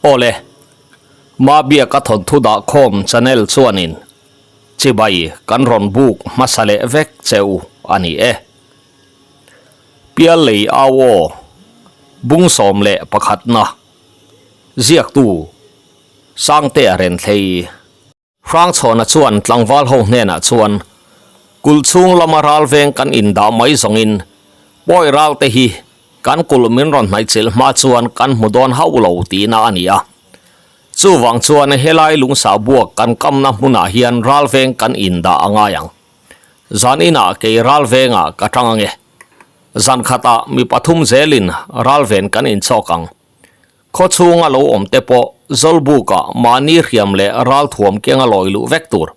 Awle, Mabiaka thawnthu dahkhawm channel chuanin chibai kan rawn buk hmasa leh vek che u a ni e. Piallei au aw, bung 11na, ziaktu Sangtea Renthlei. Hrangchhawna chuan tlangval ho hnenah chuan, Kulh chhung lama ral veng kan indah mai zawngin pawi ral te hi kan kulh min rawn hnaihchilh hma chuan kan hmu dawn hauh lo tihna a ni a. Chuvang chuan helai lungsa buak kan kamna hmunah hian ral veng kan indah a ngai ang. Zan inah kei ral vengah ka tang ange. Zan khatah mi pathum zelin ral ven kan inchawk ang. Khaw chhunga lo awm te pawh Zawlbukah mahni hriam leh ralthuam kenga lawi luh vek tur.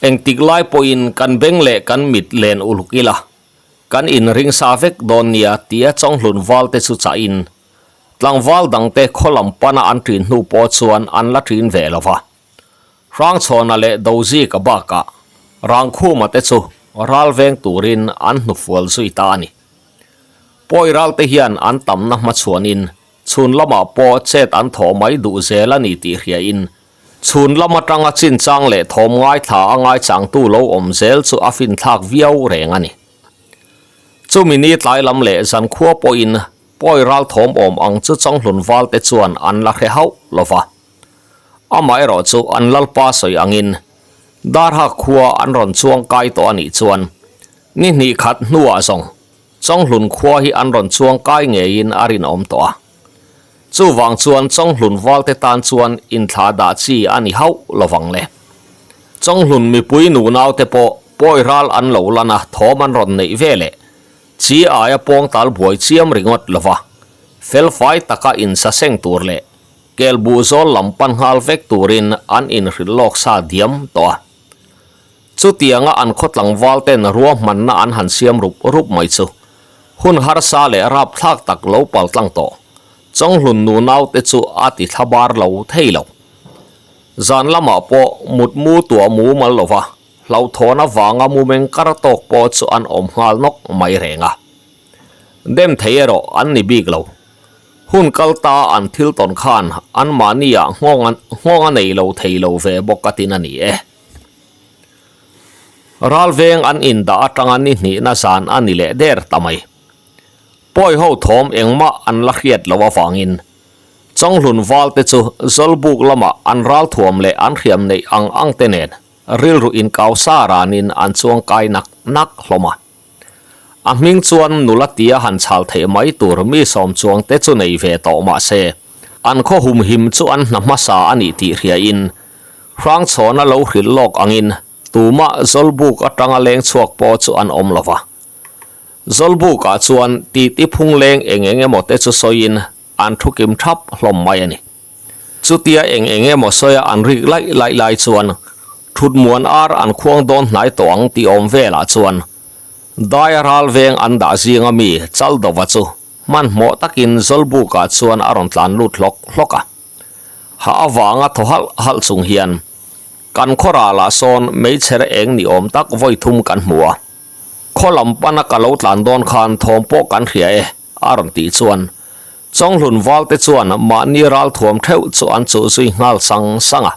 Engtik lai pawhin kan beng leh kan mit len uluk ila, kan inring sa vek dawn nia tia Chawnghlun val te chu chahin tlangval dangte khaw lam pana an ṭin hnu pawh chuan an la ṭin ve lo va. Hrangchhawna leh Dozika bakah Rangkhuma te chu ral veng turin an hnufual zui ta a ni. Pawi ralte hian an tamna hmachhuanin chhun lamah pawh chet an thawh mai duh zel a ni tih hriain chhun lam atanga chinchang leh thawm ngaithla a ngaichangtu lo awm zel chu a finthlak viau reng a ni. Chumi ni tlai lam leh zankhua pawhin pawi ral thawm awm ang chu Changhlun valte chuan an la hre hauh lo va. Amaherawh chu an lalpa sawi angin Darhak khua an rawn chuang kai tawh a nih chuan Ni hnih khat hnuah zawng Chawnghlun khua hi an rawn chuang kai ngeiin a rinawm tawh a. Chuvang chuan Chawnghlun valte tan chuan inthla dah chi a ni hauh lovang le. Chawnghlun mipui nunaute pawh pawi ral an lo lan a thawm an rawn neih ve leh chi aia pawng tal buai chiam ringawt lova felfai taka insaseng tur leh kelbuh zawl lam pan nghal vek turin an inhrilh lawk sa diam tawh a. Chutianga an khaw tlangval ten ruahmanna an han siam rup rup mai chu hun harsa leh rapthlak tak lo pal tlang tawh. Chawnghlun nu naute chu a ti thla bar lo thei lo. Zan lamah pawh mutmu tuah mu mal lova hlauhthawn avanga mu meng kar tawk pawh chu an awm nghal nawk mai reng a. Dem thei erawh an ni bik lo. Hun kal ta an thil tawn khan anmahniah nghawng a nei lo thei lo ve bawk a tin a ni e. Ral veng an indah atanga ni hnihna zan a ni leh der ta mai. Pawi ho thawm engmah an la hriat loh avangin Chawnghlun valte chu Zawlbuk lamah an ralthuam leh an hriam neih ang ang te nen rilru inkau sa ranin an chuang kai nak nak hlawm a. A hming chuan nula tia han chhal theih mai tur mi sawm chuang te chu nei ve tawh mah se, an khaw humhim chu an hna hmasa a nih tih hriain Hrangchhawna lo hrilh lawk angin tumah Zawlbuk atanga leng chhuak pawh chu an awm lo va. Zawlbukah chuan titi phung leng eng eng emaw te chu sawiin an thu kim thap hlawm mai a ni. Chutia eng eng emaw sawia an rik laih laih lai chuan thutmuan ar an khuang dawn hnai tawh ang tih awm velah chuan Daia ral veng an dah zinga mi Chaldova chu hmanhmawh takin Zawlbukah chuan a rawn tlan lut hlawk hlawk a. Ha avanga thaw halh halh chung hian kan khaw ralah sawn meichher eng ni awm tak vawi thum kan hmu a, khaw lam pana ka lo tlan dawn khan thawm pawh kan hria e a rawn tih chuan Chawnghlun valte chuan mahni ral thuam theuh chu an chuh zui nghal sang sang a.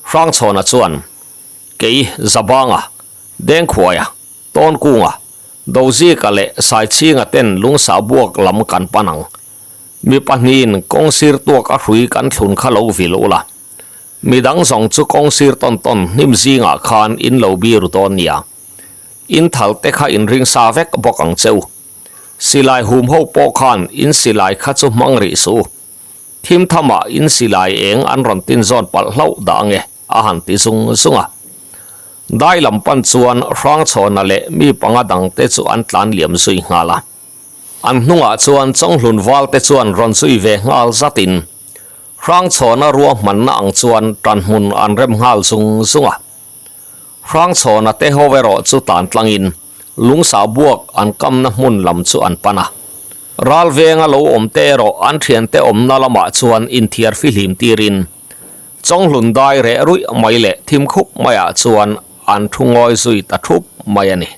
Hrangchhawna chuan kei Zabanga, Dengkhuaia, Tawnkunga, Dozika leh Saichhinga ten lungsa buak lam kan pan ang. Mi pahnihin kawng sir tuak a hrui kan thlun kha lo vil ula. Mi dang zawng chu kawng sir tawn tawn hnim zingah khan in lo biru dawn nia. In thal te kha in ring sa vek bawk ang che u. Silai hum ho pawh khan in silai kha chu hmang rih suh u. Thim thamah in silai eng an rawn tin zawn palh hlauh dah ange. A han ti zung zung a. Dai lam pan chuan Hrangchhawna leh mi panga dangte chu an tlan liam zui nghal a. An hnungah chuan Chawnghlun valte chuan rawn zui ve nghal zatin Hrangchhawna ruahmanna ang chuan tanhmun an rem nghal zung zung a. Hrangchhawna te ho erawh chu tan tlangin lungsa buak an kamna hmun lam chu an pan a. Ral venga lo awmte erawh an thiante awmna lamah chuan inthiar fihlim tirin Chawnghlun dai reh ruih mai leh thim khup maiah chuan an thu ngawi zui ta thup mai a ni.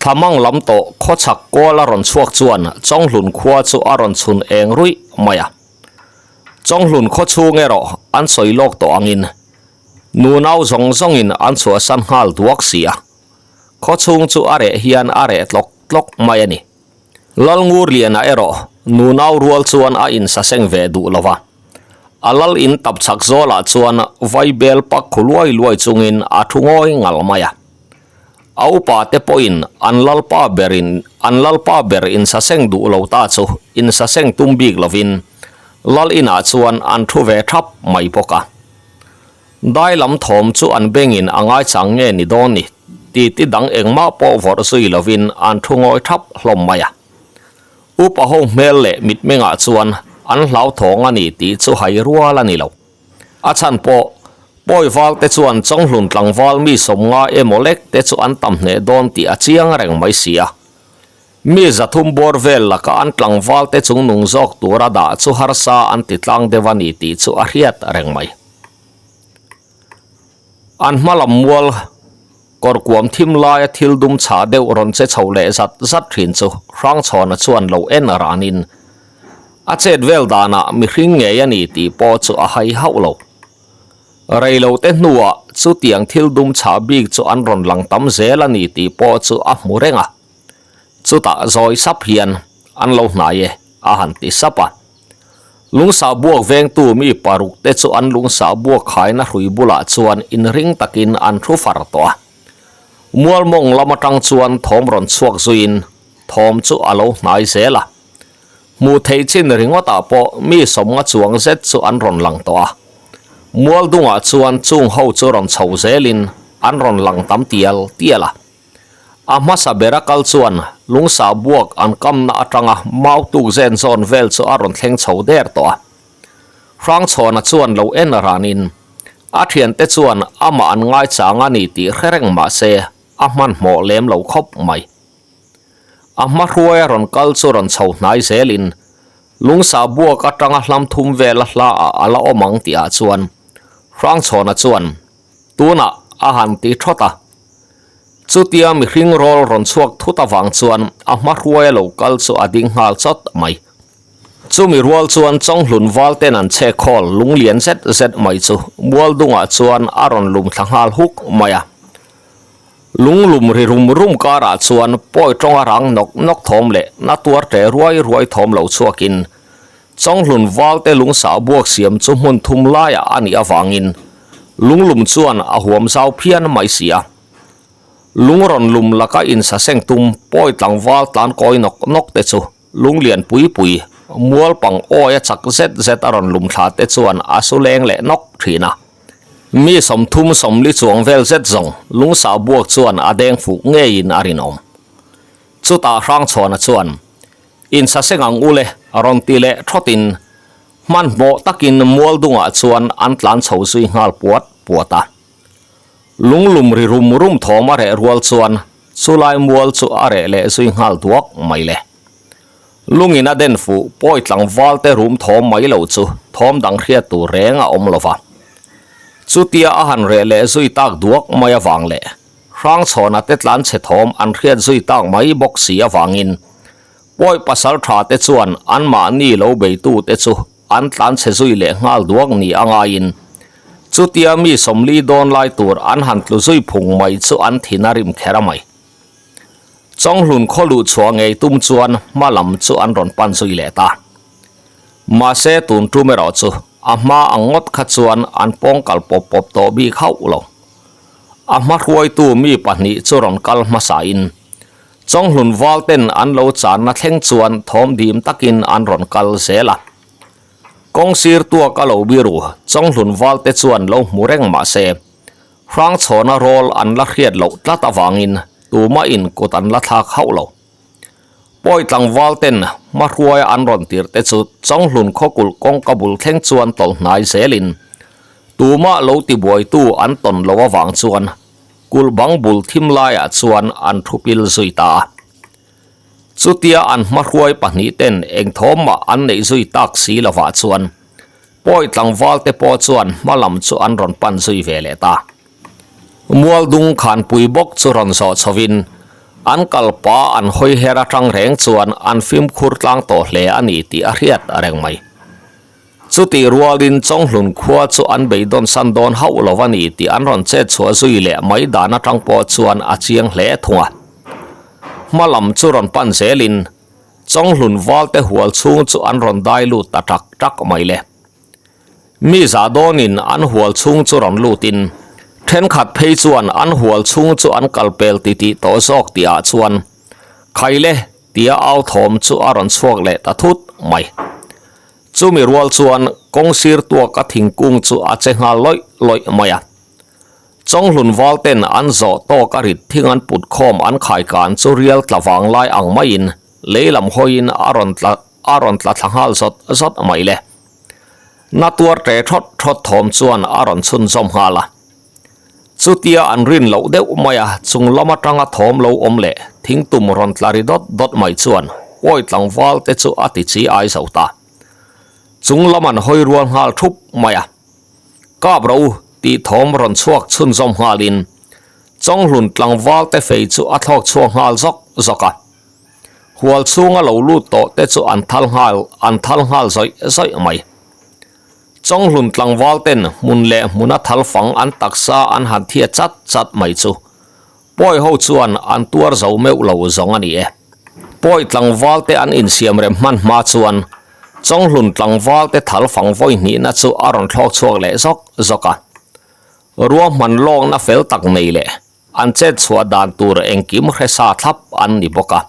Thlamang lam tawh khawchhak kual a rawn chhuak chuan Chawnghlun khua chu a rawn chhun eng ruih mai a. Chawnghlun khawchhung erawh an sawi lawk tawh angin nunau zawng zawngin an chhuahsan nghal duak si a, khawchhung chu a reh hian a reh tlawk tlawk mai a ni. Lalngurliana erawh nunau rual chuan a insaseng ve duh lo va, a lal in tap chak zawlah chuan vaibel pak khu luai luai chungin a thu ngawi ngal mai a. A upa te pawhin an lalpa berin an lalpa ber insaseng duh lo ta chu insaseng tum bik lovin lal inah chuan an thu ve thap mai bawk a. Dai lam thawm chu an bengin a ngaichang nge ni dawn ni ti ti dang engmah pawh vawrh zui lovin an thu ngawi thap hlawm mai a. Upa ho hmel leh mitmengah chuan an hlauthawng a ni tih chu hai rual a ni lo. A chhan pawh, pawi val te chuan Chawnghlun tlangval mi sawmnga emaw lek te chu an tam hneh dawn tih a chiang reng mai si a. Mi zathum bawr vel laka an tlangval te chung nung zawk tura dah chu harsa an ti tlang deuh a ni tih chu a hriat reng mai. An hma lam mual kawr kuam thim laia thil dum chhah deuh rawn che chho leh zat zat thin chu Hrangchhawna chuan lo en ranin a chet vel danah mihring ngei a ni tih pawh chu a hai hauh lo. Rei lo te hnuah chutiang thil dum chhah bik chu an rawn lang tam zel a ni tih pawh chu a hmu reng a. Chutah zawi sap hian an lo hnai e a han ti sap a. Lungsa buak vengtu mi paruk te chu an lungsa buak khaina hrui bulah chuan inring takin an thu far tawh a. Mualmawng lam atang chuan thawm rawn chhuak zuiin thawm chu a lo hnai zel a. Hmuh theih chin ringawtah pawh mi sawmnga chuang zet chu an rawn lang tawh a. Mualdungah chuan chung ho chu rawn chho zelin an rawn lang tam tial tial a. A hmasa bera kal chuan lungsa buak an kamna atanga mau tuk zen zawn vel chu a rawn thleng chho der tawh a. Hrangchhawna chuan lo en ranin a thiante chuan amah an ngaichang a ni tih hre reng mah se a hmanhmawh lem lo khawp mai. A hma hruaia rawn kal chu rawn chho hnai zelin lungsa buak atanga hlam thum vela hla ah a la awm ang tih ah chuan Hrangchhawna chuan tunah a han ti thawt a. Chutia mihring rawl rawn chhuak thut avang chuan a hma hruaia lo kal chu a ding nghal chawt mai. Chumi rual chuan Chawnghlun val ten an chhe khawl lunglian zet zet mai chu mual dungah chuan a rawn lum thla nghal huk mai a. Lunglum ri rum rum karah chuan pawi tawnga rang nawk nawk thawm leh na tuar ṭe ruai ruai thawm lo chhuakin Chawnghlun valte lungsa buak siam chu hmun thum laiah a nih avangin lunglum chuan a huam zau phian mai si a. Lung rawn lum laka insaseng tum pawi tlangval tlan kawi nawk nawk te chu lunglian pui pui mual pang awi a chak zet zet a rawn lum thla te chuan a su leng leh nawk thin a. Mi 30 40 chuang vel zet zawng lungsa buak chuan a deng fuh ngeiin a rinawm. Chutah Hrangchhuana chuan Insaseng ang ule a rawn ti leh thawtin hmanhmawh takin mual dungah chuan an tlan chho zui nghal puat puat a. Lunglum ri rum rum thawm a reh rual chuan chulai mual chu a reh leh zui nghal duak mai le. Lungin a den fuh pawi tlangval te rum thawm mai lo chu thawm dang hriat tur reng a awm lova. Chutia a han reh leh zui tak duak mai avang leh Hrangchhawna te tlanchhe thawm an hriat zui tak mai bawk si avangin pawi pasal tha te chuan anmahni lo beitu te chu an tlanchhe zui leh nghal duak ni a ngaiin chutia mi 40 dawn lai tur an han tlu zui phung mai chu an thin a rim kher a mai. Chawnghlun khaw luh chhuah ngei tum chuan hma lam chu an rawn pan zui leh ta. Mahse tun tum erawh chu a hma ang ngawt kha chuan an pawng kal pawp pawp tawh bik hauh lo. A hma hruaitu mi pahnih chu rawn kal hmasain Chawnghlun val ten an lo channa thleng chuan thawm dim takin an rawn kal zel a. Kawng sir tuak a lo biru Chawnghlun val te chuan lo hmu reng mah se Hrangchhawna rawl an la hriat loh tlat avangin tumah in kut an la thlak hauh lo. Pawi tlangval ten hma hruaia an rawn tir te chu Chawnghlun khawkulh kawngka bul thleng chuan tawlh hnai zelin tumah lo tibuaitu an tawn lo avang chuan kulh bang bul thim laiah chuan an thu pil zui ta a. Chutia an hma hruai pahnih ten eng thawm mah an neih zui tak si lovah chuan pawi tlangval te pawh chuan hma lam chu an rawn pan zui ve leh ta. Mualdung khanpui bawk chu rawn zawh chhovin an kalpa an hawi her atang reng chuan an fimkhur tlang tawh hle a ni tih a hriat reng mai. Chutih rualin Chawnghlun khua chu an beidawn san dawn hauh lo a ni tih an rawn chet chhuah zui leh mai dan atang pawh chuan a chiang hle thung a. Hma lam chu rawn pan zelin Chawnghlun valte hual chhung chu an rawn dai lut ta tak tak mai le. Mi zah dawnin an hual chhung chu rawn lutin thenkhat phei chuan an hual chhung chu an kal pel titih tawh zawk tihah chuan Khaile tia au thawm chu a rawn chhuak leh ta thut mai. Chumi rual chuan kawng sir tuaka thingkung chu a che nghal lawih lawih mai a. Chawnghlun val ten an zawh tawk a rit thing an put khawm an khai kan chu rial tla vang lai ang maiin lei lam hawiin a rawn tla a rawn tla thla nghal zawt zawt mai le. Na tuar ṭe thawt thawt thawm chuan a rawn chhunzawm nghal a. Chutia an rin loh deuh mai a, chung lam atanga thawm lo awm leh thingtum rawn tla ri dawt dawt mai chuan pawi tlangval te chu a ti chi ai zo ta. Chung lam an hawi rual nghal thup mai a, Kap ro tih thawm rawn chhuak chhunzawm nghalin Chawnghlun tlangval te fei chu a thlawk chhuak nghal zawk zawk a. Hual chhunga lo lut tawh te chu an thal nghal an thal nghal zawih zawih mai. Chawnghlun tlangval ten hmun leh hmuna thal fang an taksa an han thia chat chat mai chu Pawi ho chuan an tuar zo meuh lo zawng a ni e. Pawi tlangval te an insiam rem hman hma chuan Chawnghlun tlangval te thal fang vawi hnihna chu a rawn thlawk chhuak leh zawk zawk a. Ruahman lawkna fel tak nei leh An chet chhuah dan tur engkim hre sa thlap an ni bawk a.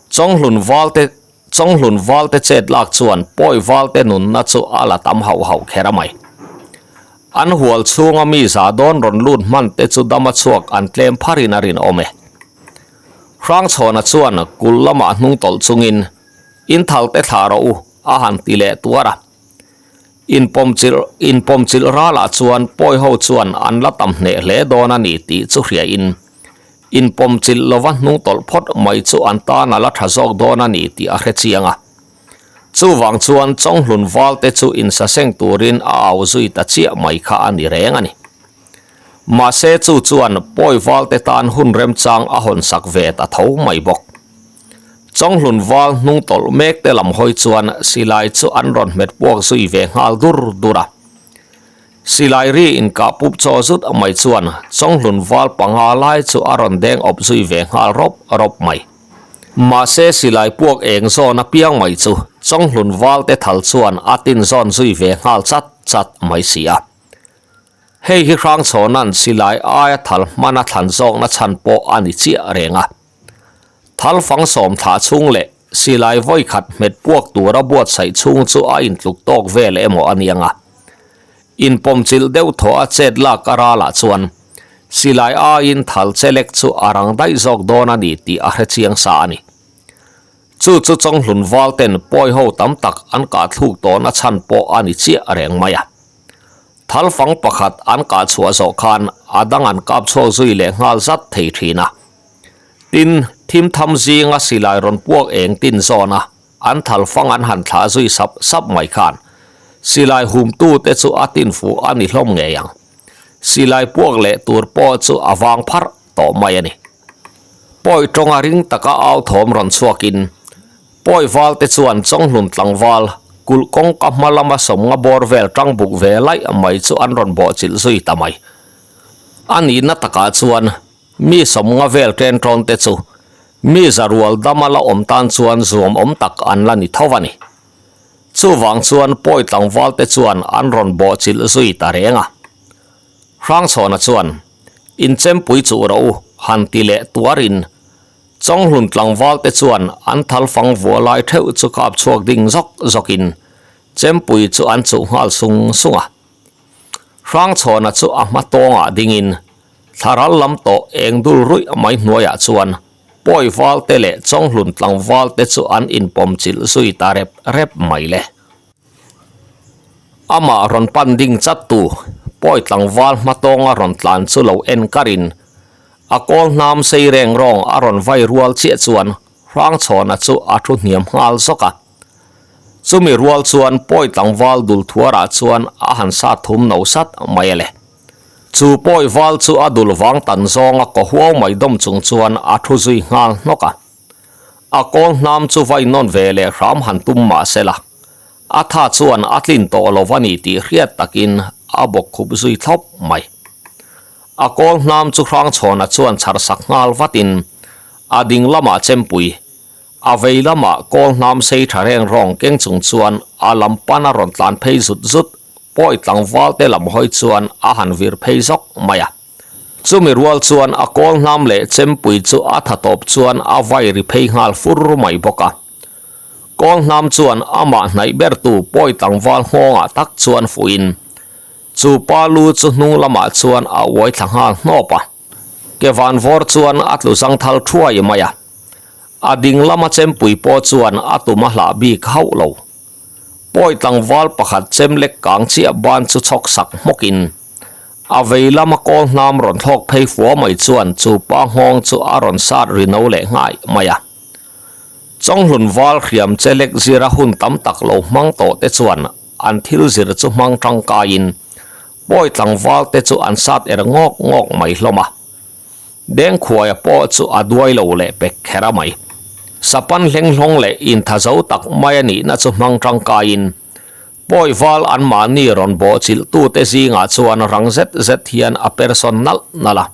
Chawnghlun valte Chawnghlun valte chet lak chuan pawi valte nunna chu a la tam hauh hauh kher a mai. An hual chhunga mi za dawn rawn lut hman te chu dama chhuak an tlem pharin a rinawm e. Hrangchhawna chuan kul lamah hnung tawlh chungin, Inthal te thlah rawh u, a han ti leh tuar a. Inpawmchilh inpawmchilh ralah chuan pawi ho chuan an la tam hneh hle dawn a ni tih chu hriain inpawmchilh lova hnung tawlh phawt mai chu an tan a la tha zawk dawn a ni tih a hre chiang a. Chuvang chuan Chawnghlun valte chu insaseng turin a au zui ta chiah mai kha a ni reng a ni. Mahse chu chuan pawi valte tan hun remchang a hawnsak ve ta tho mai bawk. Chawnghlun val hnung tawlh mek te lam hawi chuan silai chu an rawn hmet puak zui ve nghal dur dur a. Silai ri inkah pup chaw zut mai chuan Chawnghlun val panga lai chu a rawn deng awp zui ve nghal rawp rawp mai. Mahse silai puak eng zawn apiang mai chu Chawnghlun val te thal chuan a tin zawn zui ve nghal chat chat mai si a. Hei hi Hrangchhawna'n silai aia thal hmana thlan zawkna chhan pawh a ni chiah reng a. Thal fang sawm thlah chhung leh silai vawi khat hmet puak tura buatsaih chhung chu a intluk tawk vel emaw a niang a. Inpawmchilh deuh thaw a chet lak a ralah chuan silai aiin thal chelek chu a rang daih zawk dawn a ni tih a hre chiang sa a ni. Chu chu Chawnghlun val ten pawi ho tam tak an kah thluk tawhna chhan pawh a ni chiah reng mai a. Thal fang pakhat an kah chhuah zawh khan a dang an kap chhuak zui leh nghal zat thei thin a. Tin, thim tham zinga silai rawn puak eng tin zawn a, an thal fang an han thlah zui sap sap mai khan silai humtu te chu a tin fuh a ni hlawm ngei ang. Silai puak leh tur pawh chu a vang pharh tawh mai a ni. Pawi tawnga ring taka au thawm rawn chhuakin Pawi val te chuan Chawnghlun tlangval kulh kawngka hma lama sawmnga bawr vel tang buk ve laih mai chu an rawn bawhchilh zui ta mai. A nihna takah chuan Mi sawmnga vel ṭen ṭawn te chu mi zarual dama la awm tan chuan zuam awm tak an la ni tho a ni. Chuvang chuan pawi tlangval te chuan an rawn bawhchilh zui ta reng a. Hrangchhawna chuan, Inchempui chuh rawh u, han ti leh tuarin Chawnghlun tlangval te chuan an thal fang vua lai theuh chu kap chhuak ding zawk zawkin chempui chu an chuh nghal sung sung a. Hrangchhawna chu a hma tawngah dingin Thlaral lam tawh eng dul ruih mai hnuaiah chuan pawi valte leh Chawnghlun tlangval te chu an inpawm chilh zui ta rep rep mai le. Amah rawn pan ding chat tu pawi tlangval hma tawnga rawn tlan chu lo en karin a kawl hnam sei reng rawng a rawn vai rual chiah chuan Hrangchhawna chu a thu hniam nghal zawk a. Chumi rual chuan pawi tlangval dul thuarah chuan a han sat thum no sat mai a le. Chu pawi val chu a dul vang tan zawnga kaw huau mai dawm chung chuan a thu zui nghal hnawk a. A kawl hnam chu vai nawn ve leh hram han tum mah se la. A tha chuan a tlin tawh lo a ni tih hriat takin a bawk khup zui thlawp mai. A kawl hnam chu Hrangchhawna chuan chhar sak nghal vatin a ding lamah chempui, a vei lamah kawl hnam sei tha reng rawng keng chung chuan a lam pan a rawn tlan phei zut zut, pawi tlangval te lam hawi chuan a han vir phei zawk mai a. Chumi rual chuan a kawl hnam leh chempui chu a tha tawp chuan a vai ri phei nghal fur mai bawk a. Kawl hnam chuan amah hnaih bertu pawi tlangval nghawngah tak chuan fuhin chu pa lu chu hnung lamah chuan a uai thla nghal hnawp a. Ke van vawr chuan a tlu zangthal thuai mai a. A ding lama chempui pawh chuan a tum a hlah bik hauh lo. Pawi tlangval pakhat chem lek kang chiah ban chu chhawk sak hmawkin a vei lama kawl hnam rawn thlawk phei fua mai chuan chu pa nghawng chu a rawn sat ri no leh nghai mai a. Chawnghlun val hriam che lek zira hun tam tak lo hmang tawh te chuan an thil zir chu hmang tangkaiin pawi tlangval te chu an sat er ngawk ngawk mai hlawm a. Dengkhuaia pawh chu a duai lo leh pek kher a mai. Sapan hlenghlawng leh intha zo tak mai a nihna chu hmang tangkaiin pawi val anmahni rawn bawhchilh tute zingah chuan rang zet zet hian a persawn nalh nalh a.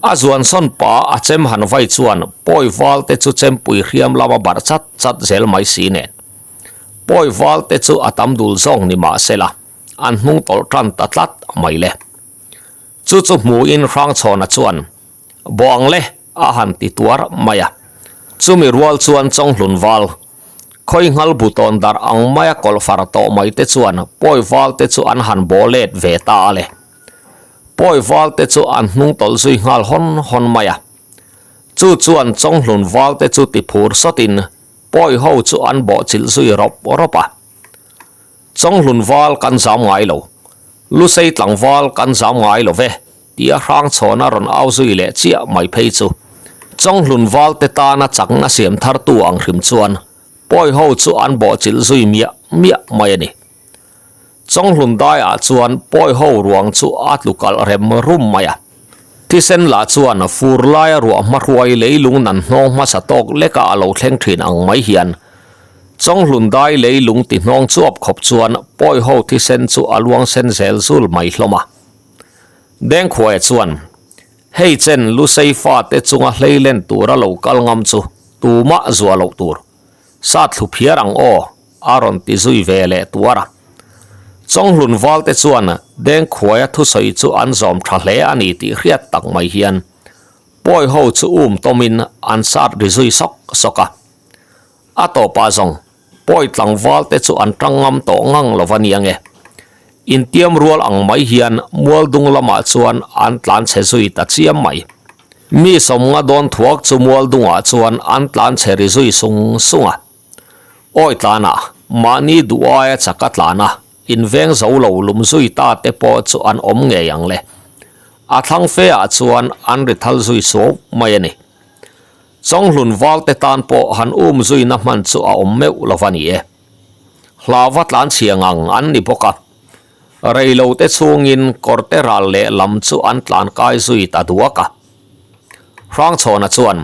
A zuan sawn pa a chem han vai chuan pawi val te chu chempui hriam lama barh chat chat zel mai si nen. Pawi val te chu a tam dul zawng ni mah sela an hnung tawlh tan ta tlat mai le. Chu chu hmuin Hrangchhawna chuan Bawng le a han ti tuar mai a. Chumi rual chuan Chawnghlun val, khawi nghal bu tawn darh ang maia kawlh far tawh mai te chuan pawi val te chu an han baw let ve ta a le. Pawi val te chu an hnung tawlh zui nghal hawn hawn mai a. Chu chuan Chawnghlun val te chu ti phur sawtin pawi ho chu an bawh chilh zui rawp rawp a. Chawnghlun val kan zam ngai lo, Lusei tlangval kan zam ngai lo ve, tia Hrangchhawna rawn au zui leh chiah mai phei chu. Chawnghlun val te tana chakna siam thartu ang hrim chuan pawi ho chu an bawhchilh zui miah miah mai a ni. Chawnghlun daiah chuan pawi ho ruang chu a tlu kalh rem rum mai a. Thisen lah chuan fur laia ruah hmahruai leilung nan hnawng hmasa tawk leka a lo thleng thin ang mai hian Chawnghlun dai leilung ti hnawng chuap khawp chuan pawi ho thisen chu a luang sen zel zul mai hlawm a. Dengkhuaia chuan, Hei chen Lusei fate chunga hleilen tura lo kal ngam chu tumah zuah loh tur. Sat thlu phiar ang aw, a rawn ti zui ve leh tuar a. Chawnghlun valte chuan Dengkhuaia thusawi chu an zawm tha hle a ni tih hriat tak mai hian pawi ho chu um tawmin an sat ri zui sawk sawk a. A tawpah zawng pawi tlangval te chu an tang ngam tawh ngang lo va nia nge. Intiam rual ang mai hian mualdung lamah chuan an tlan chhe zui ta chiam mai. Mi sawmnga dawn thuak chu mualdungah chuan an tlan chhe ri zui sung sung a. Awi tlanah mahni duh aia chak a tlan a, inveng zo lo lum zui ta te pawh chu an awm ngei ang le. A thlang fe ah chuan an ri thal zui suau mai a ni. Chawnghlun valte tan pawh han um zuina hman chu a awm meuh lo va ni e. Hlauva tlan chhia ngang an ni bawk a. Reilo te chhungin kawrte ral leh lam chu an tlan kai zui ta duak a. Hrangchhawna chuan,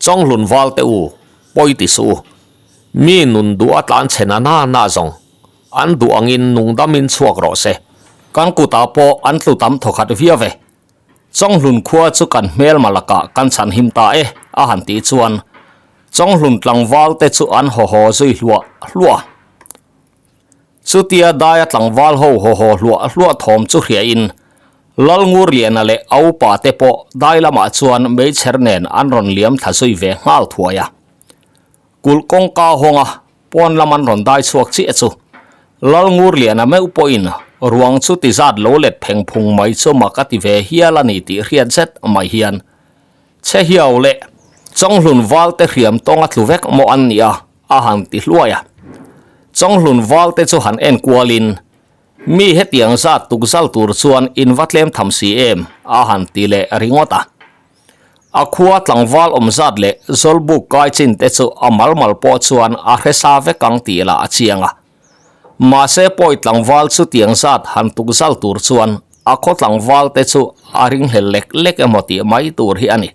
Chawnghlun valte u, pawi ti suh u. Mi nun duh a tlan chhe na na na zawng, an duh angin nungdamin chhuak rawh se. Kan kutah pawh an tlu tam thawkhat viau e. Chawnghlun khua chu kan hmelma lakah kan chhan him ta e, a han tih chuan Chawnghlun tlangval te chu an haw haw zui hluah hluah. Chutia daia tlangval ho haw haw hluah hluah thawm chu hriain Lalngurliana leh a upa te pawh dai lamah chuan meichher nen an rawn liam thla zui ve nghal thuai a. Kulh kawngka hawnga Pawn lam an rawn dai chhuak chiah chu Lalngurliana meuh pawhin ruang chu ti zat lo let pheng phung mai chu mak a ti ve hial a ni tih hriat zet mai hian che hiau leh Chawnghlun valte hriam tawng a tlu vek maw an nia a han ti hluai a. Chawnghlun valte chu han en kualin mi hetiang zat tukzal tur chuan in va tlem tham si em a han ti leh ringawt a. A khua tlangval awm zat leh Zawlbuk kai chin te chu a mal mal pawh chuan a hre sa vek ang tih lah a chiang a. Mahse pawi tlangval chu tiang zat han tuk zal tur chuan a khaw tlangval te chu a ringhlel lek lek emaw tih mai tur hi a ni.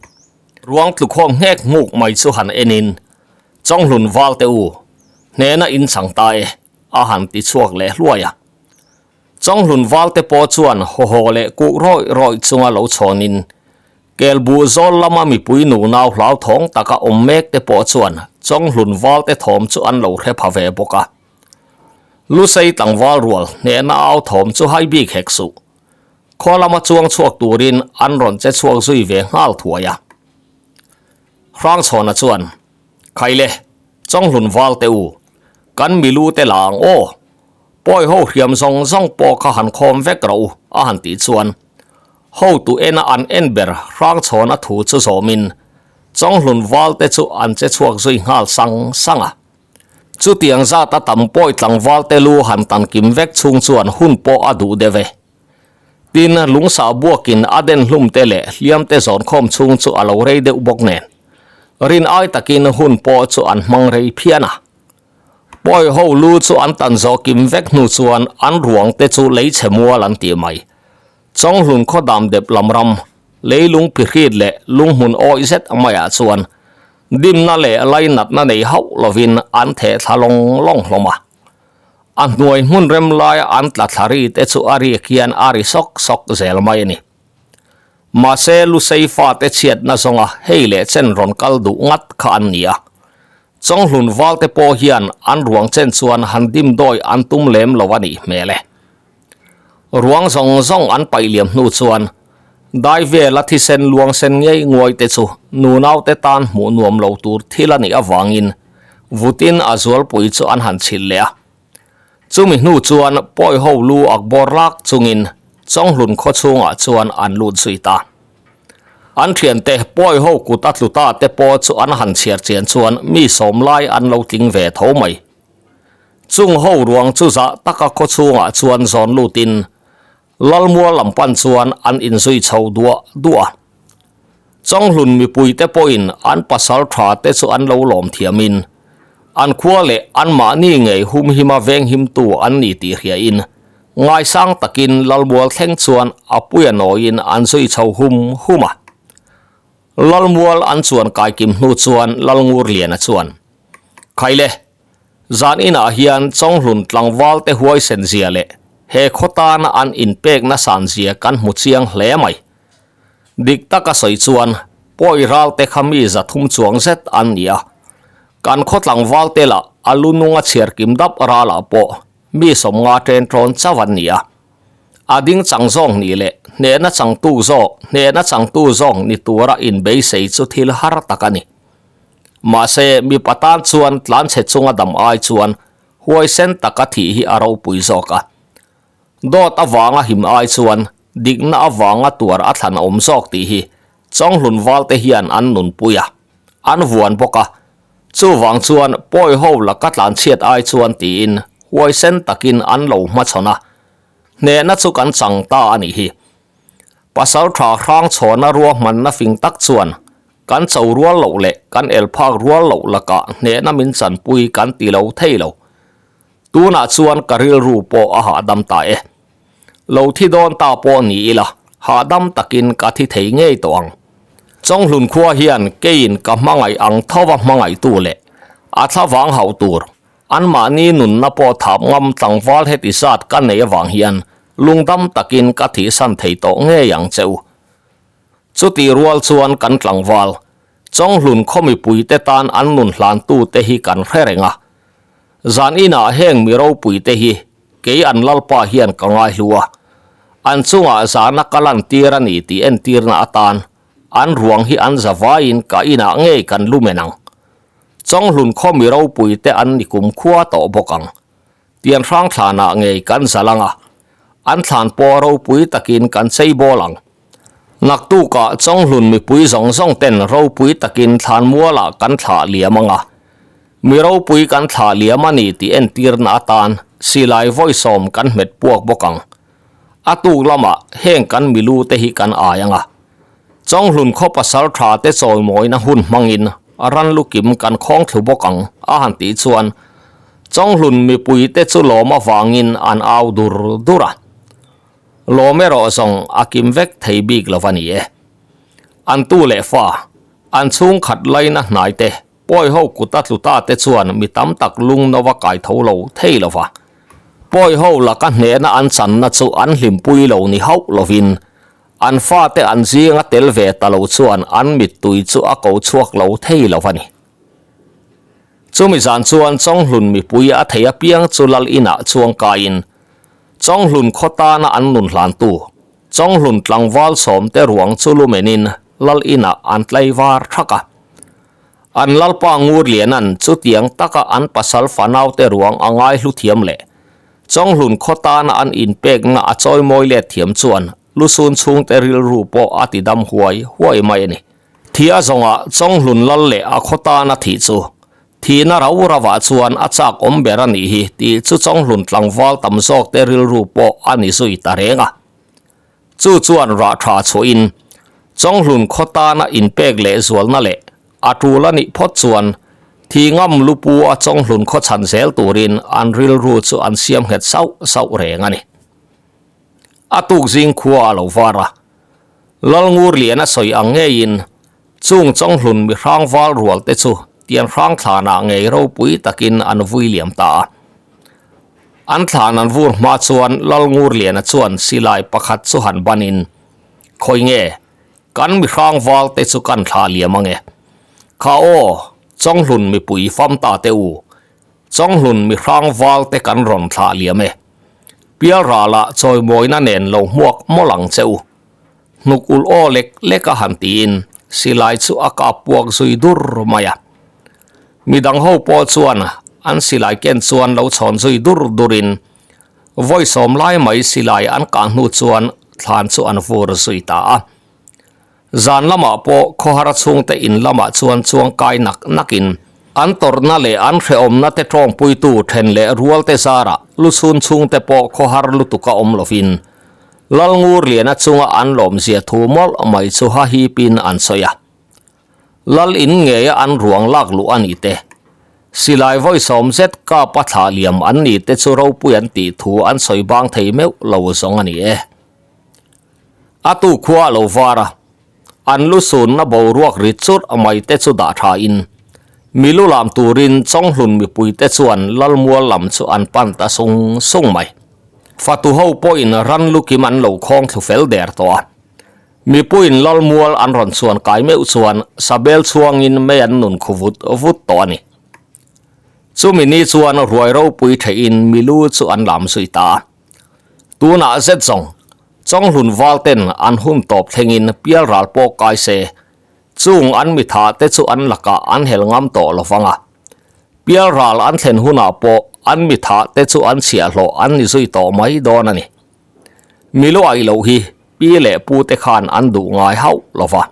Ruang tlukhawm nghek nghuk mai chu han en in, Chawnghlun val te u, hnena in chang ta e. a han ti chhuak leh hluai a. Chawnghlun valte pawh chuan hawhaw leh kuh rawih rawih chunga lo chhawnin Kelbuh zawl lama mipui nunau hlauthawng taka awm mek te pawh chuan Chawnghlun valte thawm chu an lo hre pha ve bawk a. Lusei tlangval rual hnehna au thawm chu hai bik hek suh. Khaw lama chuang chhuak turin an rawn che chhuak zui ve nghal thuai a. Hrangchhawna chuan, Khaile, Chawnghlun valte u, kan milu te la ang aw. Pawi ho hriam zawng zawng pawh kha han khawm vek rawh u, a han tih chuan hotu ena an en ber Hrangchhawna thu chu zawmin Chawnghlun valte chu an che chhuak zui nghal sang sang a. Chutiang zata tam pawi tlangvalte lu han tan kim vek chhung chuan hun pawh a duh deuh e. Tin, lungsah buakin a den hlumte leh hliamte zawnkhawm chhung chu a lo rei deuh bawk nen, rin ai takin hun pawh chu an hmang rei phian a. Pawi ho lu chu an tan zawh kim vek hnu chuan an ruang te chu lei chhe mual an tih mai. Chawnghlun khaw dam dep lam ram, leilung phihrit leh lunghmun awih zet maiah chuan dimna leh lainatna nei hauh lovin an theh thla lawng lawng hlawm a. A hnuai hmun rem laia an tla thla ri te chu a riak hian a ri sawk sawk zel mai a ni. Mahse Lusei fate chhiatna zawnga hei leh chen rawn kal duh ngat kha an ni a. Chawnghlun valte pawh hian an ruang chen chuan han dim dawi an tum lem lo a nih hmel e. Ruang zawng zawng an paih liam hnu chuan dai vela thisen luang sen ngei nguai te chu nunaute tan hmuh nuam lo tur thil a nih avangin vutin a zualpui chu an han chhilh leh a. Chumi hnu chuan pawi ho lu ak bawr lak chungin Chawnghlun khaw chhungah chuan an lut zui ta. An thiante pawi ho kut a tlu ta te pawh chu an han chhiar chian chuan mi sawm lai an lo tling ve tho mai. Chung ho ruang chu zah taka khaw chhungah chuan zawn lutin Lalmual lam pan chuan an inzui chho duah duah a. Chawnghlun mipuite pawhin an pasal tha te chu an lo lawm thiamin an khua leh anmahni ngei humhima venghimtu an ni tih hriain ngaisang takin Lalmual thleng chuan a puia nawiin an zui chho hum hum a. Lalmual an chuan kaikim hnu chuan Lalngurliana chuan, Khaile, Zan inah hian Chawnghlun tlangval te huaisen zia leh he khaw tana an inpekna san zia kan hmu chiang hle mai. Dik taka sawi chuan pawi ral te kha mi 300 chuang zet an ni a, kan khaw tlangval te lah a lu nunga chhiar kim dap ralah pawh mi 50 ṭen ṭawn chauh an ni a. A ding chang zawng nih leh hnehna changtu zawk hnehna changtu zawk ni tura inbeisei chu thil har tak a ni. Mahse, mipa tan chuan tlanchhe chunga dam ai chuan huaisen taka thih hi a ropui zawk a. Dawt avanga him ai chuan dikna avanga tuar a thlan a awm zawk tih hi Chawnghlun valte hian an nunpui a, an vuan bawk a. Chuvang chuan pawi ho laka tlanchhiat ai chuan tiin huaisen takin an lo hmachhawn a, hnehna chu kan chang ta a nih hi. Pasaltha Hrangchhawna ruahmanna fing tak chuan kan cho rual loh leh kan el phak rual loh lakah hnehna min chanpui kan ti lo thei lo. Tunah chuan ka rilru pawh a hahdam ta e. Lo thi dawn ta pawh ni ila, hahdam takin ka thi thei ngei tawh ang. Chawnghlun khua hian keiin ka hmangaih ang thova hmangaihtu leh a thlavang hauh tur Anmahni nunna pawh thap ngam tlangval heti zat ka nei avang hian lungdam takin ka thihsan thei tawh ngei ang che u. Chutih rual chuan kan tlangval, Chawnghlun khaw mipuite tan an nun hlantute hi kan hre reng a. Zan inah heng mi ropuite hi kei an lalpa hian ka ngaihlu a, an chungah zahna ka lantir a ni tih entirna atan an ruang hi an zavaiin ka inah ngei kan lumen ang. Chawnghlun khaw mi ropui te an ni kum khua tawh bawk ang. Tian hrang thlanah ngei kan zal ang a, an thlan pawh ropui takin kan chei bawl ang. Naktukah Chawnghlun mipui zawng zawng ten ropui takin thlan mualah kan thlah liam ang a, mi ropui kan thlah liam a ni tih entirna atan silai vawi sawm kan hmet puak bawk ang. A tuk lamah heng kan milu te hi kan ai ang a. Chawnghlun khaw pasal tha te chawimawina hun hmangin ran lukim kan khawng thlu bawk ang a han tih chuan Chawnghlun mipui te chu lawm avangin an au dur dur a. Lawm erawh zawng a kim vek thei bik lo a ni e. An tu leh fa, an chhungkhat laina hnai te, pawi ho kut a tlu ta te chuan mi tam tak lung nova kai tho lo thei lo va. Pawi ho laka hnehna an channa chu an hlimpui lo ni hauh lovin, an fate an zinga tel ve ta lo chuan an mittui chu a ko chhuak lo thei lo a ni. Chumi zan chuan Chawnghlun mipui a thei apiang chu lal inah chuang kaiin Chawnghlun khaw tana an nun hlantu Chawnghlun tlangval sawmte ruang chu lumenin lal inah an tlaivar thak a. An lalpa Ngurliana'n chutiang taka an pasal fanaute ruang a ngaihlu thiam leh Chawnghlun khaw tana an inpekna a chawimawi let thiam chuan lusun chhungte rilru pawh a tidam huai huai mai a ni. Thi a zawngah Chawnghlun lal leh a khaw tana thih chu thihna rau ravah chuan a chak awm ber a nih hi tih chu Chawnghlun tlangval tam zawkte rilru pawh a ni zui ta reng a. Chu chuan rah tha chhuahin Chawnghlun khaw tana inpek leh zualna leh a tul a nih phawt chuan thi ngam lupu a Chawnghlun khaw chhan zel turin an rilru chu an siam nghet sauh sauh reng a ni. A tuk zing khua a lo var a, Lalngurliana sawi ang ngeiin chung Chawnghlun mi hrang val rual te chu tian hrang thlanah ngei ropui takin an vui liam ta a. An thlan an vur hma chuan Lalngurliana chuan silai pakhat chu han banin, Khawi nge, kan mi hrang val te chu kan thlah liam ange. Kha aw, Chawnghlun mipui fam ta te u, Chawnghlun mi hrang val te kan rawn thlah liam e. Pialralah chawimawina nen lo hmuak mawlh ang che u. Hnuk ulh aw lek lek a han tiin silai chu a kap puak zui dur mai a. Midang ho pawh chuan an silai ken chuan lo chhawn zui dur durin vawi sawm lai mai silai an kah hnu chuan thlan chu an vur zui ta a. Zan lamah pawh khawhar chhungte in lamah chuan chuang kai nak nakin an tawrhna leh an hrehawmna te tawngpuitu then leh rualte zarah luchhun chhungte pawh khawhar lutuka awm lovin Lalngurliana chunga an lawmzia thu mawlh mai chu hahipin an sawi a. Lal in ngeia an ruang lak luh a ni te, silai vawi sawm zet kap a thlah liam an ni te chu ropui an tih thu an sawi bang thei meuh lo zawng a ni e. A tu khua a lo var a, an lu sunna boruak ri churh mai te chu dah tha in, mi lu lam turin Chawnghlun mipui te chuan Lalmual lam chu an pan ta sung sung mai. Fatu ho pawhin ran lu kim an lo khawng thlu fel der tawh a, mipuiin Lalmual an rawn chuan kai meuh chuan Sabel chhuangin mei an nun khu vut vut tawh a ni. Chumi ni chuan ruai ropui theihin mi lu chu an lam zui ta a. Tunah zet zawng, Chawnghlun val ten an hun tawp thlengin pial ral pawh kai se, chung an mi tha te chu an lakah an hel ngam tawh lo vang a. Pial ral an thlen hunah pawh an mi tha te chu an chhiahhlawh an ni zui tawh mai dawn a ni. Mi lu aih loh hi pi leh pu te khan an duh ngai hauh lo va.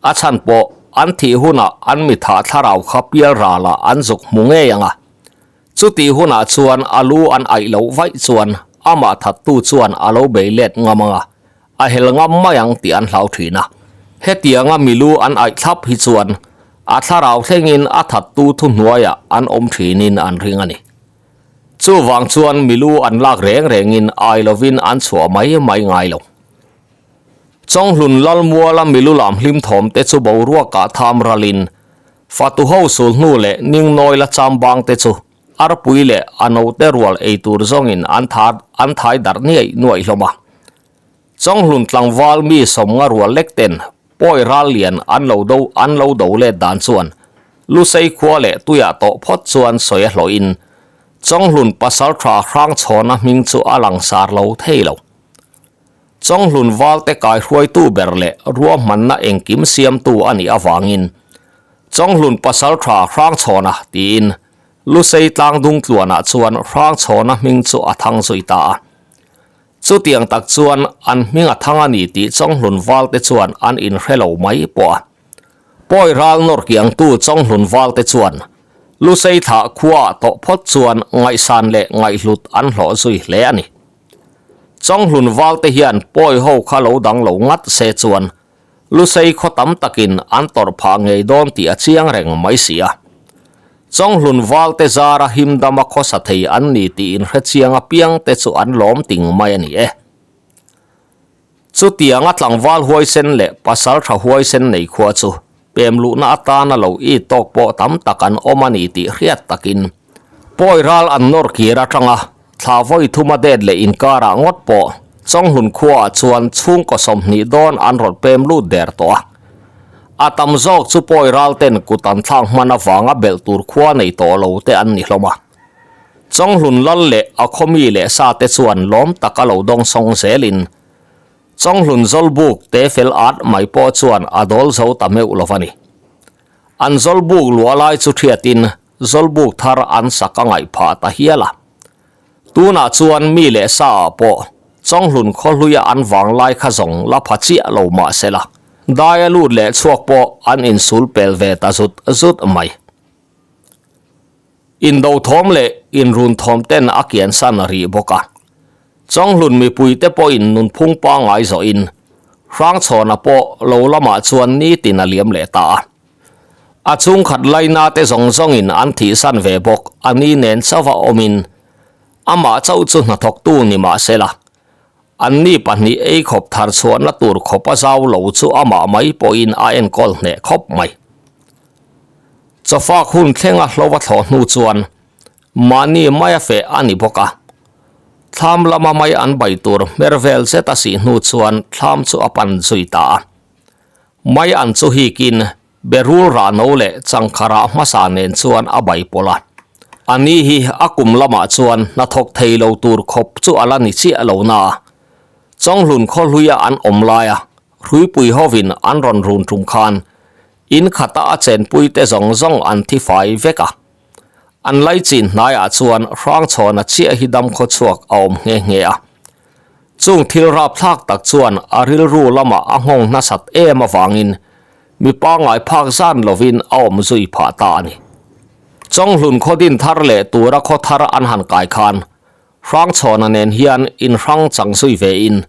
A chhan pawh an thih hunah an mi tha thlarau kha pial ralah an zuk hmu ngei ang a. Chutih hunah chuan a lu an aih loh vaih chuan amah thattu chuan a lo bei let ngam ang a, a hel ngam mai ang tih an hlau thin a. Hetianga milu an aih thlap hi chuan a thlarau thlengin a thattu thuhnuaiah an awm thinin an ring a ni. Chuvang chuan milu an lak reng rengin ai lovin an chhuah mai mai ngai lo. Chawnghlun Lalmuala milu lam hlim thawm te chu boruakah tham ralin Fatu ho sul hnu leh Ningnawi la cham bang te chu arpui leh a note rual ei tur zawngin an tha an thai darh niaih nuaih hlawm a. Chawnghlun tlangval mi sawmnga rual lek ten pawi ral lian an lo do an lo do let dan chuan Lusei khua leh tuiah tawh phawt chuan sawi a hlawhin Chawnghlun pasaltha Hrangchhawna hming chu a langsar lo thei lo. Chawnghlun valte kaihruaitu ber leh ruahmanna engkim siamtu a nih avangin Chawnghlun pasaltha Hrangchhawna tiin Lusei tlangdung tluanah chuan Hrangchhawna hming chu a thang zui ta a. Chutiang tak chuan an hming a thang a ni tih Chawnghlun valte chuan an inhre lo mai pawh a. Pawi ral nawr kiangtu Chawnghlun valte chuan Lusei thlah khuaah tawh phawt chuan ngaihsan leh ngaihhlut an hlawh zui hle a ni. Chawnghlun valte hian pawi ho kha lo dang lo ngat se chuan Lusei khaw tam takin an tawrh phah ngei dawn tih a chiang reng mai si a. Chawnghlun valte zara himdama khawsa thei an ni tih inhre chiang apiang te chu an lawm ting mai a ni e. Chutianga tlangval huaisen leh pasal tha huaisen nei khua chu pem luhna atana lo i tawk pawh tam tak an awm a ni tih hriat takin pawi ral an nawr kir atanga. Thla vawi thuma det leh inkarah ngawt pawh Chawnghlun khuaah chuan chhungkaw 20 dawn an rawn pem lut der tawh a. A tam zawk chu pawi ral ten kut an thlak hman avanga belh tur khua nei tawh lo te an ni hlawm a. Chawnghlun lal leh a khawmi leh sa te chuan lawm taka lo dawng sawng zelin Chawnghlun zawlbuk te fel at mai pawh chuan a dawl zo ta meuh lo va ni. An zawlbuk luah lai chu thiatin zawlbuk thar an sak a ngaih phah ta hial a. Tunah chuan mi leh sa ah pawh Chawnghlun khawhluia an vang lai kha zawng la pha chiah lo mah se la, daia lut leh chhuak pawh an insul pel ve ta zut zut mai. Indo thawm leh inrun thawm ten a kian san rih bawk a. Chawnghlun mipuite pawhin nunphung pangngai zawhin Hrangchhawna pawh lo lamah chuan nitin a liam leh ta a. A chhungkhat laina te zawng zawngin an thihsan ve bawk a ni nen chauha awmin amah chauh chu hnathawktu ni mah se la, anni pahnih ei khawp thar chhuahna tur khawp a zau lo chu amah mai pawhin a enkawl hneh khawp mai. Chawfak hun thlenga hlo a thlawh hnu chuan mahni maia feh a ni bawk a, thlam lama mai an bai tur hmer vel zet a sih hnu chuan thlam chu a pan zui ta a. Mai an chu hikin berul rah no leh changkha rah hmasa nen chuan a bai pawlh a. A ni hi a kum lamah chuan hnathawk thei lo tur khawp chu a la ni chiah lo na a, Chawnghlun khawhluia an awm laia hruipui hovin an rawn run tum khan In khata a chenpuite zawng zawng an thi fai vek a. An laichin hnaiah chuan Hrangchhawna chiah hi dam khaw chhuak a awm nghe nghe a. Chung thil rapthlak tak chuan a rilru lamah a nghawng nasat em avangin mi pangngai phak zan lovin a awm zui phah ta a ni. Chawnghlun khaw din thar leh tura khaw thar an han kai khan Hrangchhawna nen hian inhrang chang zui vein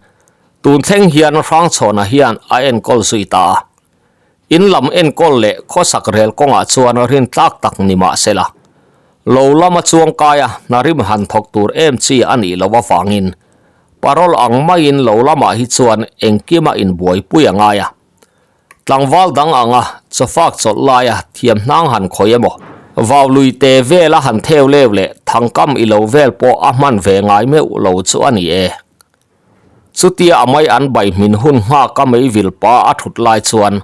tun thleng hian Hrangchhawna hian a enkawl zui ta a. In lam enkawl leh khawsak rel kawngah chuan rin tlak tak ni mah se la, lo lama chuang kaia hna rim han thawk tur em chi a nih loh avangin parole ang maiin lo lamah hi chuan engkima inbuaipui a ngai a. Tlangval dang anga chawfak chawlh laia thiam hnang han khawi emaw, vau lui te vela han theu leu leh thangkam i lo vel pawh a hman ve ngai meuh lo chu a ni e. Chutia a mai an bai hmin hun nghak a mei vil pa a thut lai chuan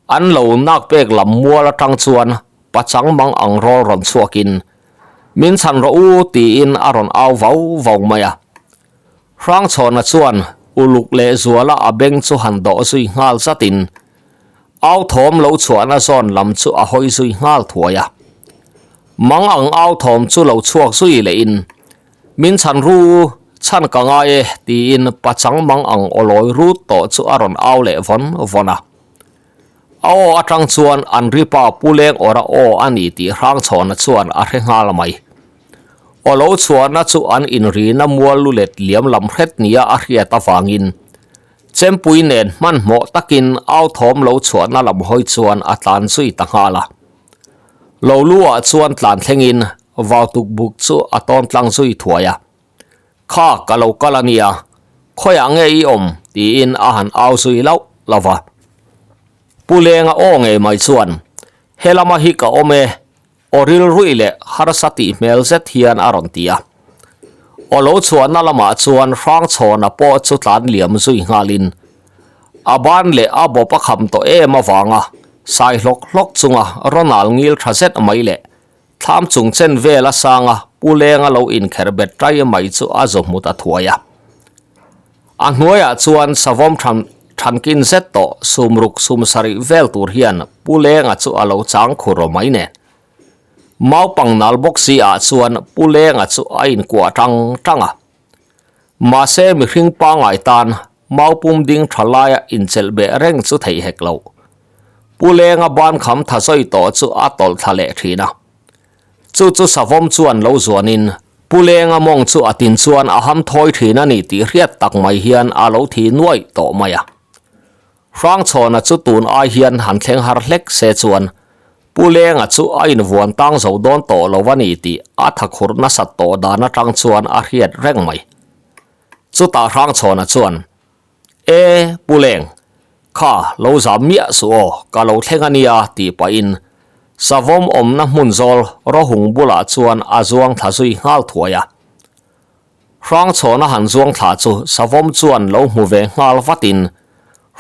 an lo nak pek lam mual atang chuan pachang mang ang rawl rawn chhuakin, Min chhan rawh u tiin a rawn au vau vau mai a. Hrangchhawna chuan uluk leh zuala a beng chu han dawh zui nghal zatin au thawm lo chhuahna zawn lam chu a hawi zui nghal thuai a. Mang ang au thawm chu lo chhuak zui lehin Min chhan ru, chhan ka ngai e, tiin pachang mang ang awlawi rut tawh chu a rawn au leh vawn vawn a. A aw atang chuan an ripa pu leng awra aw a ni tih Hrangchhawna chuan a hre nghal mai. Aw lo chhuahna chu an inrina mual lu let liam lam hret nia a hriat avangin Chempui nen hmanhmawh takin au thawm lo chhuahna lam hawi chuan a tlan zui ta nghal a. Lo lu ah chuan tlan thlengin vau tuk buk chu a tawn tlang zui thuai a. Kha ka lo kal a nia, khawiah nge i awm? tiin a han au zui lauh lauh a. Pu Lenga aw ngei mai chuan, He lama hi ka awm e, aw rilruih leh harsa tih hmel zet hian a rawn ti a. Aw lo chhuahna lamah chuan Hrangchhawna pawh chu tlan liam zui nghalin a ban leh a bawp a kham tawh em avanga sai hlawk hlawk chunga Ronald ngil tha zet mai leh thlam chung chen vel a sanga Pu Lenga lo inkher bet tai mai chu a zaw hmu ta thuai a. A hnuaiah chuan savawm than thankin zet tawh sumruk sum sarih vel tur hian Pu Lenga chu a lo chang khur aw mai nen. Maupang nal bawk si ah chuan Pu Lenga chu a inkuah tang tang a. Mahse mihring pangngai tan Maupum ding tha laia inchelh beh reng chu theih hek lo. Pu Lenga ban kham tha zawi tawh chu a tawlh thla leh thin a. Chu chu savawm chuan lo zuanin Pu Lenga mawng chu a tin chuan a ham thawi thin a ni tih hriat tak mai hian a lo thi nuaih tawh mai a. Hrangchhawna chu tun ai hian han thleng har hlek se chuan Pu Lenga chu a invuan tang zo dawn tawh lo a ni tih a thakhurh nasat tawh dan atang chuan a hriat reng mai. Chutah Hrangchhawna chuan, E, Pu Leng, kha lo zam miah suh aw, ka lo thleng a nia tih pahin savawm awmna hmun zawl rawhung bulah chuan a zuang thla zui nghal thuai a. Hrangchhawna han zuang thla chu Savawm chuan lo hmu ve nghal vatin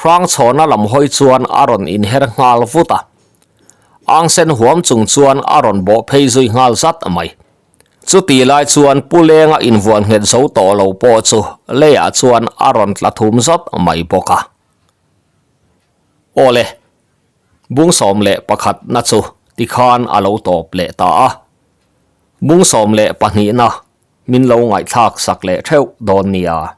Hrangchhawna lam hawi chuan a rawn inher nghal vut a. Angsen huam chung chuan a rawn bawh phei zui nghal zat mai. Chuti lai chuan Pu Lenga invuan nghet zo tawh lo pawh chu leiah chuan a rawn tla thum zawt mai bawk a. Awle, bung 11 na chu tikhan a lo tawp leh ta a. Bung 12 na min lo ngaihthlak sak leh theuh dawn nia.